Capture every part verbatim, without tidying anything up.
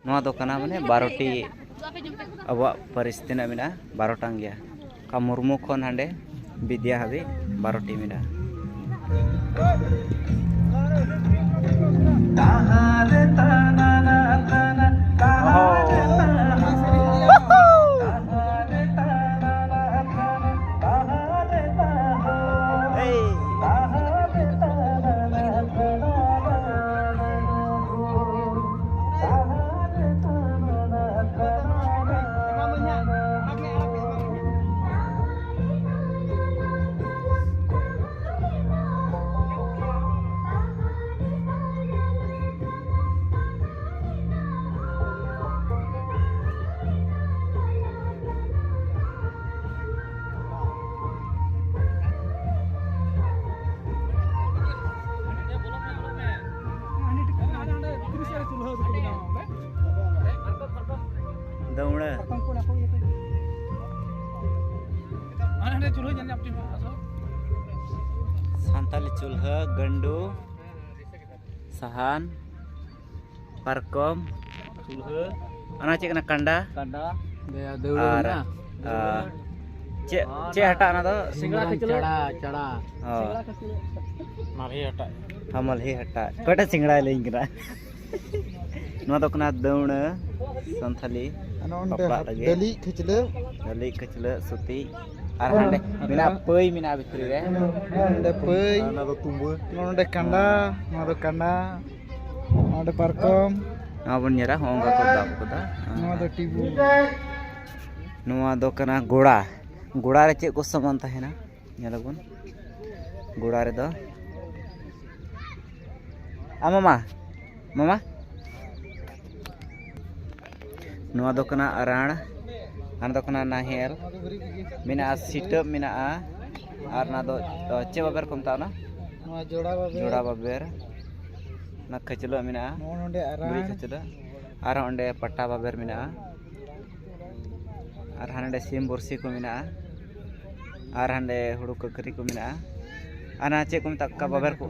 ᱱᱚᱣᱟ ᱫᱚ ᱠᱟᱱᱟ ᱢᱟᱱᱮ ᱵᱟᱨᱚᱴᱤ, ᱟᱵᱚᱣᱟᱜ ᱯᱟᱹᱨᱤᱥ ᱛᱤᱱᱟᱹᱜ ᱢᱮᱱᱟᱜᱼᱟ? ᱵᱟᱨᱚᱴᱟᱝ ᱜᱮᱭᱟ᱾ ᱚᱠᱟ ᱢᱩᱨᱢᱩ ᱠᱷᱚᱱ ᱦᱟᱸᱰᱮ ᱵᱤᱫᱽᱭᱟ ᱦᱟᱹᱵᱤᱡ ᱵᱟᱨᱚᱴᱤ ᱢᱮᱱᱟᱜᱼᱟ᱾ ᱫᱟᱹᱣᱲᱟᱹ᱾ ᱥᱟᱱᱛᱟᱞᱤ ᱪᱩᱞᱦᱟᱹ, ᱜᱟᱹᱰᱩ, ᱥᱟᱦᱟᱱ, ᱯᱟᱨᱠᱚᱢ, ᱪᱩᱞᱦᱟᱹ, ᱚᱱᱟ ᱪᱮᱫ ᱠᱟᱱᱟ? ᱠᱟᱸᱰᱟ᱾ ᱠᱟᱸᱰᱟ᱾ ᱫᱟᱹᱣᱲᱟᱹ ᱟᱨ, ᱢᱮᱱᱟᱜᱼᱟ᱾ ᱟᱨ ᱪᱮᱫ, ᱪᱮᱫ ᱦᱟᱴᱟᱜ ᱚᱱᱟ ᱫᱚ? ᱥᱤᱸᱜᱲᱟ ᱠᱷᱟᱹᱪᱞᱟᱹᱜ᱾ ᱪᱟᱲᱟ, ᱪᱟᱲᱟ᱾ ᱚ᱾ ᱥᱤᱸᱜᱲᱟ ᱠᱷᱟᱹᱪᱞᱟᱹᱜ᱾ ᱢᱟᱞᱦᱮ ᱦᱟᱴᱟᱜ᱾ ᱦᱮᱸ, ᱢᱟᱞᱦᱮ ᱦᱟᱴᱟᱜ᱾ ᱚᱠᱚᱭᱴᱟᱜ ᱥᱤᱸᱜᱲᱟᱭ ᱞᱟᱹᱭᱟᱹᱧ ᱠᱟᱱᱟ? ᱱᱚᱣᱟ ᱫᱚ ᱠᱟᱱᱟ ᱫᱟᱹᱣᱲᱟᱹ, ᱥᱟᱱᱛᱷᱟᱞᱤ ᱟᱨ ᱱᱚᱜᱼᱚ ᱱᱚᱰᱮ ᱵᱟᱯᱞᱟᱜ ᱞᱟᱹᱜᱤᱫ᱾ ᱰᱟᱹᱞᱤᱡ ᱠᱷᱟᱹᱪᱞᱟᱹᱜ᱾ ᱰᱟᱹᱞᱤᱡ ᱠᱷᱟᱹᱪᱞᱟᱹᱜ, ᱥᱩᱛᱤ᱾ ᱟᱨ ᱦᱟᱸᱰᱮ ᱢᱮᱱᱟᱜᱼᱟ, ᱯᱟᱹᱭ ᱢᱮᱱᱟᱜᱼᱟ ᱵᱷᱤᱛᱨᱤ ᱨᱮ᱾ ᱱᱚᱰᱮ ᱯᱟᱹᱭ᱾ ᱟᱨ ᱚᱱᱟ ᱫᱚ ᱛᱩᱢᱵᱟᱹ᱾ ᱱᱚᱰᱮ ᱠᱟᱸᱰᱟ, ᱱᱚᱣᱟ ᱫᱚ ᱠᱟᱸᱰᱟ᱾ ᱱᱚᱰᱮ ᱯᱟᱨᱠᱚᱢ᱾ ᱱᱚᱣᱟ ᱵᱚᱱ ᱧᱮᱞᱟ, ᱦᱚᱸᱜᱼᱚ ᱱᱚᱝᱠᱟ ᱠᱚ ᱫᱟᱵ ᱠᱟᱫᱟ᱾ ᱱᱚᱣᱟ ᱫᱚ ᱴᱤᱵᱩ᱾ ᱱᱚᱣᱟ ᱫᱚ ᱠᱟᱱᱟ ᱜᱚᱲᱟ᱾ ᱜᱚᱲᱟ ᱨᱮ ᱪᱮᱫ ᱠᱚ ᱥᱟᱢᱟᱱ ᱛᱟᱦᱮᱱᱟ? ᱧᱮᱞᱟᱵᱚᱱ ᱜᱚᱲᱟ ᱨᱮᱫᱚ᱾ ᱟ, ᱢᱟᱢᱟ, ᱢᱟᱢᱟ, ᱱᱚᱣᱟ ᱫᱚ ᱠᱟᱱᱟ ᱟᱨᱟᱬ, ᱦᱟᱱᱟ ᱫᱚ ᱠᱟᱱᱟ ᱱᱟᱦᱮᱞ, ᱢᱮᱱᱟᱜᱼᱟ ᱥᱤᱴᱟᱹᱵ ᱢᱮᱱᱟᱜᱼᱟ, ᱟᱨ ᱚᱱᱟ ᱫᱚ, ᱚ, ᱪᱮᱫ ᱵᱟᱵᱮᱨ ᱠᱚ ᱢᱮᱛᱟᱜᱼᱟ ᱚᱱᱟ? ᱱᱚᱣᱟ ᱡᱚᱲᱟ ᱵᱟᱵᱮᱨ᱾ ᱡᱚᱲᱟ ᱵᱟᱵᱮᱨ, ᱚᱱᱟ ᱠᱷᱟᱹᱪᱞᱟᱹᱜ ᱢᱮᱱᱟᱜᱼᱟ, ᱱᱚᱜᱼᱚ ᱱᱚᱰᱮ ᱟᱨᱟᱬ᱾ ᱜᱩᱨᱤᱡ ᱠᱷᱟᱹᱪᱞᱟᱹᱜ, ᱟᱨᱦᱚᱸ ᱚᱸᱰᱮ ᱯᱟᱴᱟ ᱵᱟᱵᱮᱨ ᱢᱮᱱᱟᱜᱼᱟ᱾ ᱟᱨ ᱦᱟᱸᱰᱮ ᱥᱤᱢ ᱵᱩᱨᱥᱤ ᱠᱚ ᱢᱮᱱᱟᱜᱼᱟ᱾ ᱟᱨ ᱦᱟᱸᱰᱮ ᱦᱩᱲᱩ ᱠᱟᱹᱠᱨᱤ ᱠᱚ ᱢᱮᱱᱟᱜᱼᱟ᱾ ᱟᱨ ᱚᱱᱟ ᱪᱮᱫ ᱠᱚ ᱢᱮᱛᱟᱜ ᱠᱟᱱ ᱵᱟᱵᱮᱨ ᱠᱚ?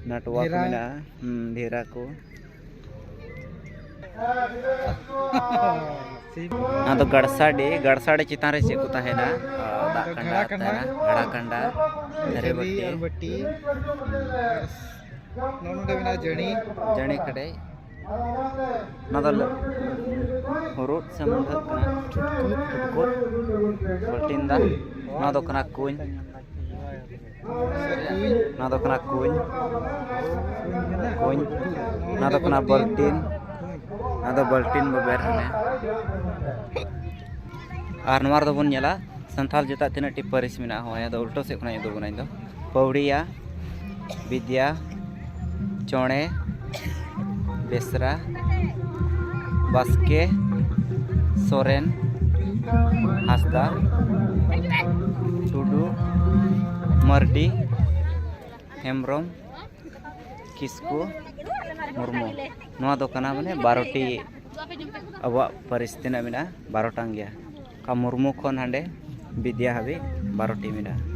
ᱱᱟᱴᱣᱟ ᱠᱚ ᱰᱷᱮᱨᱟ᱾ ᱢᱮᱱᱟᱜᱼᱟ᱾ ᱦᱩᱸ, ᱰᱷᱮᱨᱟ ᱠᱚ᱾ ᱚᱱᱟ ᱫᱚ ᱜᱟᱲᱥᱟᱰᱤ, ᱜᱟᱲᱥᱟᱰᱤ ᱪᱮᱛᱟᱱ ᱨᱮ ᱪᱮᱫ ᱠᱚ ᱛᱟᱦᱮᱱᱟ? ᱟᱨ ᱫᱟᱜ ᱠᱟᱸᱰᱟ ᱜᱷᱟᱲᱟ ᱠᱟᱸᱰᱟ᱾ ᱛᱟᱦᱮᱱᱟ, ᱜᱷᱟᱲᱟ ᱠᱟᱸᱰᱟ, ᱫᱷᱟᱹᱨᱤ ᱫᱷᱤᱨᱤ ᱵᱟᱹᱴᱤ᱾ ᱟᱨ ᱵᱟᱹᱴᱤ᱾ ᱱᱚᱜᱼᱚ ᱱᱚᱰᱮ ᱢᱮᱱᱟᱜᱼᱟ ᱡᱟᱹᱲᱤ᱾ ᱡᱟᱹᱲᱤ ᱠᱟᱰᱮᱡ᱾ ᱚᱱᱟ ᱫᱚ ᱦᱩᱨᱩᱫ ᱥᱮ ᱢᱩᱱᱰᱷᱟᱹᱜ ᱠᱟᱱᱟ᱾ ᱪᱷᱩᱴᱠᱩ, ᱪᱷᱩᱴᱠᱩ᱾ ᱵᱟᱹᱞᱴᱤᱱ ᱫᱟᱜ᱾ ᱱᱚᱣᱟ ᱫᱚ ᱠᱟᱱᱟ ᱠᱩᱧ᱾ ᱱᱚᱣᱟ ᱫᱚ ᱠᱟᱱᱟ ᱠᱩᱧ᱾ ᱠᱩᱧ᱾ ᱱᱚᱣᱟ ᱫᱚ ᱠᱟᱱᱟ ᱵᱟᱹᱞᱴᱤᱱ᱾ ᱱᱚᱣᱟ ᱫᱚ ᱵᱟᱹᱞᱴᱤᱱ ᱵᱟᱵᱮᱨ ᱦᱟᱱᱮ᱾ ᱟᱨ ᱱᱚᱣᱟ ᱨᱮᱫᱚ ᱵᱚᱱ ᱧᱮᱞᱟ ᱥᱟᱱᱛᱟᱲ ᱡᱟᱹᱛᱟᱜ ᱛᱤᱱᱟᱹᱜ ᱴᱤ ᱯᱟᱹᱨᱤᱥ ᱢᱮᱱᱟᱜᱼᱟ᱾ ᱦᱳᱭ, ᱟᱫᱚ ᱩᱞᱴᱟᱹ ᱥᱮᱫ ᱠᱷᱚᱱᱟᱜ ᱤᱧ ᱩᱫᱩᱜ ᱵᱚᱱᱟ ᱤᱧ ᱫᱚ᱾ ᱯᱟᱹᱣᱲᱤᱭᱟ, ᱵᱤᱫᱽᱭᱟ, ᱪᱚᱬᱮ, ᱵᱮᱥᱨᱟ, ᱵᱟᱥᱠᱮ, ᱥᱚᱨᱮᱱ, ᱦᱟᱸᱥᱫᱟ, ᱴᱩᱰᱩ, ᱢᱟᱨᱰᱤ, ᱦᱮᱢᱵᱨᱚᱢ, ᱠᱤᱥᱠᱩ, ᱢᱩᱨᱢᱩ᱾ ᱱᱚᱣᱟ ᱫᱚ ᱠᱟᱱᱟ ᱢᱟᱱᱮ ᱵᱟᱨᱚ ᱴᱤ ᱟᱵᱚᱣᱟᱜ ᱯᱟᱹᱨᱤᱥ ᱛᱤᱱᱟᱹᱜ ᱢᱮᱱᱟᱜᱼᱟ, ᱵᱟᱨᱚ ᱴᱟᱝ ᱜᱮᱭᱟ᱾ ᱚᱠᱟ ᱢᱩᱨᱢᱩ ᱠᱷᱚᱱ ᱦᱟᱸᱰᱮ ᱵᱤᱫᱽᱭᱟ ᱦᱟᱹᱵᱤᱡ ᱵᱟᱨᱚ ᱴᱤ ᱢᱮᱱᱟᱜᱼᱟ᱾